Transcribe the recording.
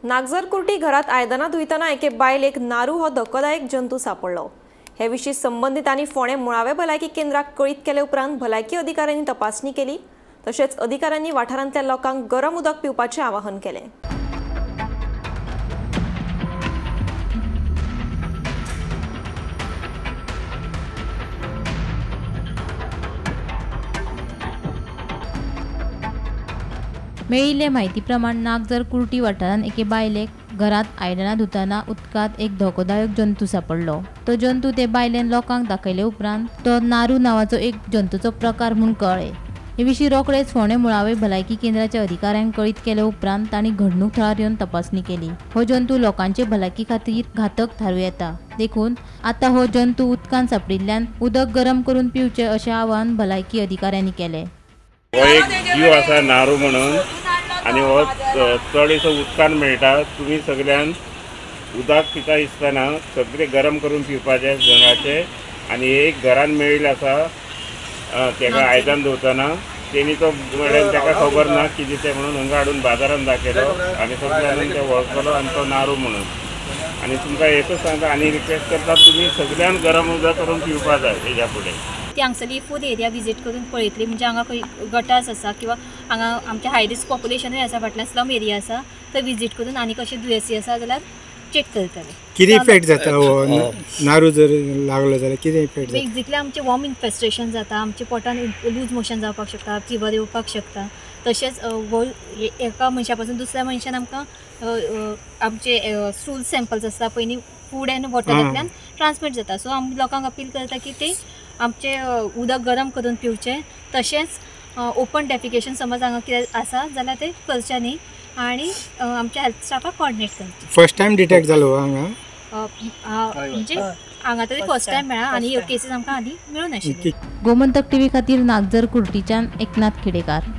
नागझर कुर्टी घरात आयदनां धुयतना एके बायलेक नारू हो धक्कोदायक जंतू सापडलो। हे विशीं संबंदितांनी फोंडें मुळावे भलायकी केंद्राक कळीत केले उपरांत भलायकी अधिकाऱ्यांनी तपासणी केली। तशेंच अधिकाऱ्यांनी वाठारांतल्या लोकांक गरम उदक पिवपाचें आवाहन केलें। मेळिल्ले म्हायती प्रमाण नागझर कुर्टी वाठारांत एके बायलेक घरांत आयदनां धुतना उदकांत एक धोकोदायक जंतू सापडलो। तो जंतू ते बायलेन लोकांक दाखयले उपरांत तो नारू नांवाचो एक जंतूचो प्रकार म्हूण कळ्ळें। हे विशीं रोखडेच फोंडें मुळावे भलायकी केंद्राच्या अधिकाऱ्यांक कळीत केले उपरांत तांणी घडणूक थळार येवन तपासणी केली। हो जंतू लोकांचे भलायकी खातीर घातक थारूं येता, देखून आतां हो जंतू उदकांत सापडिल्ल्यान उदक गरम करून पिवचें अशें आवाहन भलायकी अधिकाऱ्यांनी केलें। हो एक जीव आसा नारू म्हणून आनी हो चडसो उदकान मेळटा। तुमी सगळ्यान उदक पिता आसतना सगळे गरम करून पिवपाचें जनाचे। आनी एक घरान मेळिल्लो आसा तेका आयदन दवरतना तेणी तो मेळ्ळ्यान तेका खबर ना कितें तें म्हणून हांगा हाडून बाजारान दाखयलो आनी सगळ्यान ते वळखलो आनी तो नारू म्हणून। आनी तुमकां एकूच सांगता आनी रिक्वेस्ट करता, तुमी सगळ्यान गरम उदक करून पिवपा जाय हेज्या फुडें। ती हांगसरली फूल एरिया विजीट करून पळयतली, म्हणजे हांगा खंय गटार्स आसा किंवा हांगा आमचे हाय रिस्क पॉप्युलेशनूय आसा, फाटल्यान स्लम एरिया आसा, थंय विजीट करून आनी कशें दुयेंसी आसा जाल्यार चॅक करतले। कितें इफेक्ट जाता हो नारू जर लागलो जाल्यार कितें इफेक्ट जाता? बेजिकली आमचें वॉर्म इन्फेस्टेशन जाता, आमच्या पोटान लूज मोशन जावपाक शकता, फिवर येवपाक शकता। तशेंच एका मनशा पासून दुसऱ्या मनशान आमकां आमचे स्टूल सॅम्पल्स आसता पयलीं फूड एंड वॉटरांतल्यान ट्रान्समिट जाता। सो आमी लोकांक अपील करता की ते आमचे उदक गरम करून पिवचें, तशेंच ओपन डेफिकेशन समज हांगा कितें आसा जाल्यार तें करचें न्ही आनी आमच्या हेल्थ स्टाफाक कॉर्डिनेट करचें। फर्स्ट टायम डिटेक्ट जालो हांगा? म्हणजे हांगा तरी फर्स्ट टायम मेळ्ळा आनी ह्यो केसीस आमकां आदी मेळूं नाशिल्ल्यो। गोमंतक टीव्ही खातीर नागझर कुर्टीच्यान एकनाथ खेडेकार।